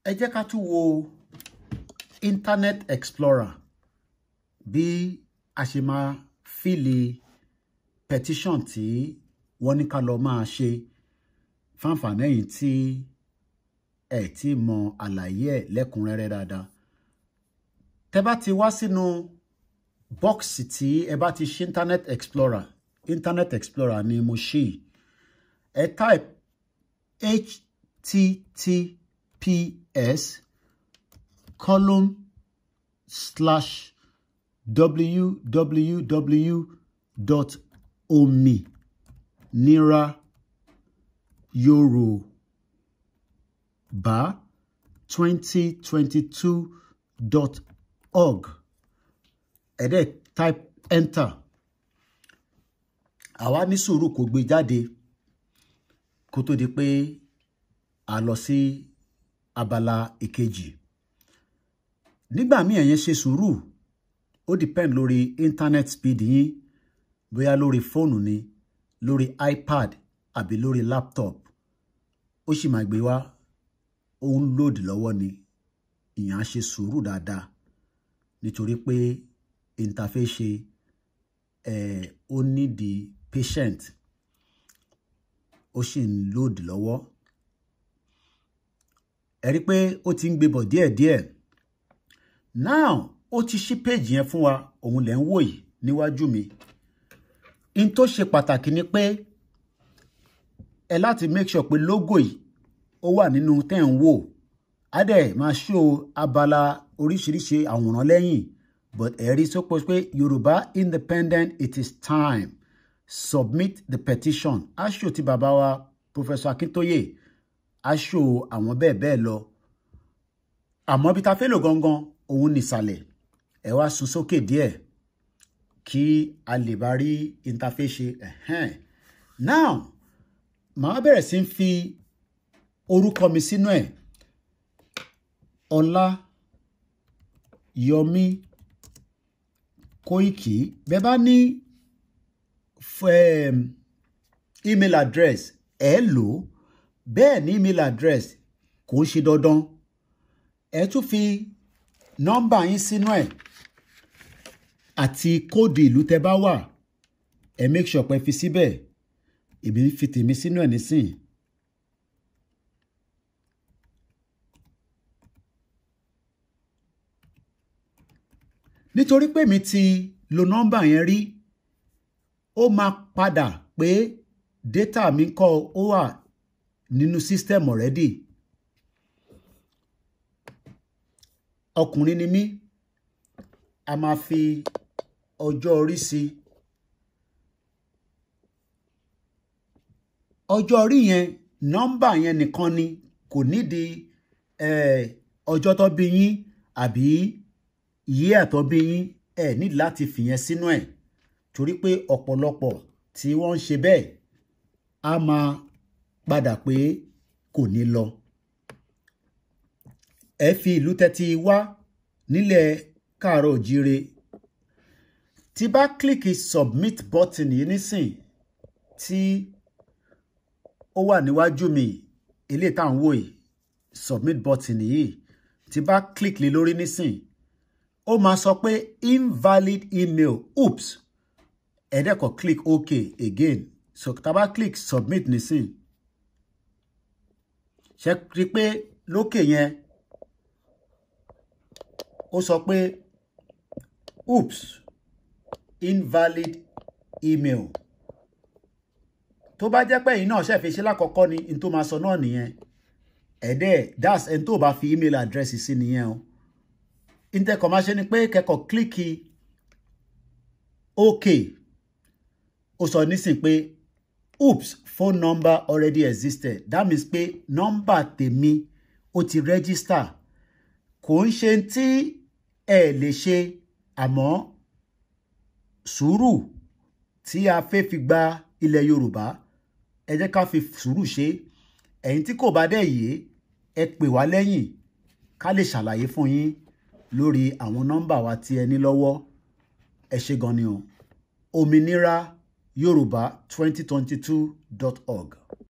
Ẹ jẹ́ ká tún wo Internet Explorer bí a ṣe máa fill petition tí wọ́n ní ká lọ máa ṣe fáǹfààní ẹ̀yin tí ẹ ti mọ àlàyé ẹ̀ lẹ́kùnrẹ́rẹ́ dáadáa. Tẹ́ bá ti wá sínú bọ́ọ̀sì tí ẹ bá ti ṣí Internet Explorer, Internet Explorer ni mo ṣí. Ẹ type https://www.ominirayoruba2022.org. Ẹ dẹ̀ type enter. Àwa ní sùúrù kò gbé jáde kó tó di pé a lọ sí abala ìkejì. Nígbà míì ẹ̀yin ṣe sùúrù, ó depend lórí internet speed yín, bóyá lórí fóònù ni, lórí iPad àbí lórí laptop. Ó sì máa gbé wá, ó ń load lọ́wọ́ ni. Ìyẹn á ṣe sùúrù dáadáa nítorí pé interface ṣe ó need patient, ó sì ń load lọ́wọ́. Ẹ rí pé ó ti ń gbé bọ̀ díẹ̀díẹ̀. Now ó ti ṣí page yẹn fún wa, òun lẹ̀ ń wò yìí níwájú mi. In tó ṣe pàtàkì ni pé ẹ láti make sure pé logo yìí ó wà nínú tẹ́ ń wò. Á dẹ̀ máa show abala oríṣiríṣi àwòrán lẹ́yìn, but ẹ rí sọ pé Yorùbá Independent, it is time, submit the petition. Á show ti bàbá wa Professor Akintoye, á show àwọn bẹ́ẹ̀ bẹ́ẹ̀ lọ. Àmọ́ bí ta fẹ́ lò gangan òun nìsàlẹ̀. Ẹ wá sún sókè díẹ̀ kí a lè bá rí interface ṣe. Now màá bẹ̀rẹ̀ sí fi orúkọ mi sínú ẹ̀. Ọláyọmí Kóìkì. Bẹ́ẹ̀ bá ní email address ẹ lò ó, bẹ́ẹ̀ ní email address kò ń ṣe dandan. Ẹ tún fi nọ́mbà yín sínú ẹ̀ àti kóòdù ìlú tẹ́ bá wà. Ẹ make sure pé fi síbẹ̀. Èmi ń fi tèmi sínú ẹ̀ nísìn. Nítorí pé mi ti lo nọ́mbà yẹn rí, ó máa padà pé data mi kọ́ ó wà nínú system already. Ọkùnrin ni mí, a máa fi ọjọ́ orí sí. Ọjọ́ orí yẹn, nọ́mbà yẹn nìkan ni, kò nídìí ọjọ́ tó bí yín àbí year tó bí yín. Ẹ ní láti fìyẹn sínú ẹ̀ torí pé ọ̀pọ̀lọpọ̀ tí wọ́n ń ṣe bẹ́ẹ̀ á máa padà pé kò ní lọ. Ẹ fi ìlú tẹ́tí wá nílẹ̀ káàárọ̀ òjíire. Tí bá kílíkì submit button yìí nísìn tí ó wà níwájú mi, eléyìí tá à ń wò yìí, submit button yìí, tí bá click lé lórí nísìn, ó máa sọ pé invalid email, oops. Ẹ dẹ̀ kọ click OK again. So tá bá click submit nísìn, ṣe rí pé lókè yẹn ó sọ pé oops, invalid email. Tó bá jẹ́ pé ẹ̀yin náà ṣe fi ṣe lákọ̀ọ́kọ́ ni, n tó máa sọ náà nìyẹn. Ẹ̀dẹ̀ that's ẹni tó bá fi email address sí nìyẹn o. Ìtẹ̀kọ̀ máa ṣe ni pé kẹ́kọ̀ọ́ kílíkì OK. Ó sọ nísìn pé oops, phone number already existed. That means pé nọ́mbà tèmi ó ti register. Kò ń ṣe tí ẹ lè ṣe, àmọ́ sùúrù tí a fẹ́ fi gba ilẹ̀ Yorùbá, ẹ jẹ́ ká fi sùúrù ṣe. Ẹ̀yin tí kò bá dẹ̀ yé, ẹ pè wá lẹ́yìn ká lè ṣàlàyé fún yín lórí àwọn nọ́mbà wa tí ẹ ní lọ́wọ́. Ẹ ṣé gan ni o. Òmìnira Yorùbá 2022.org.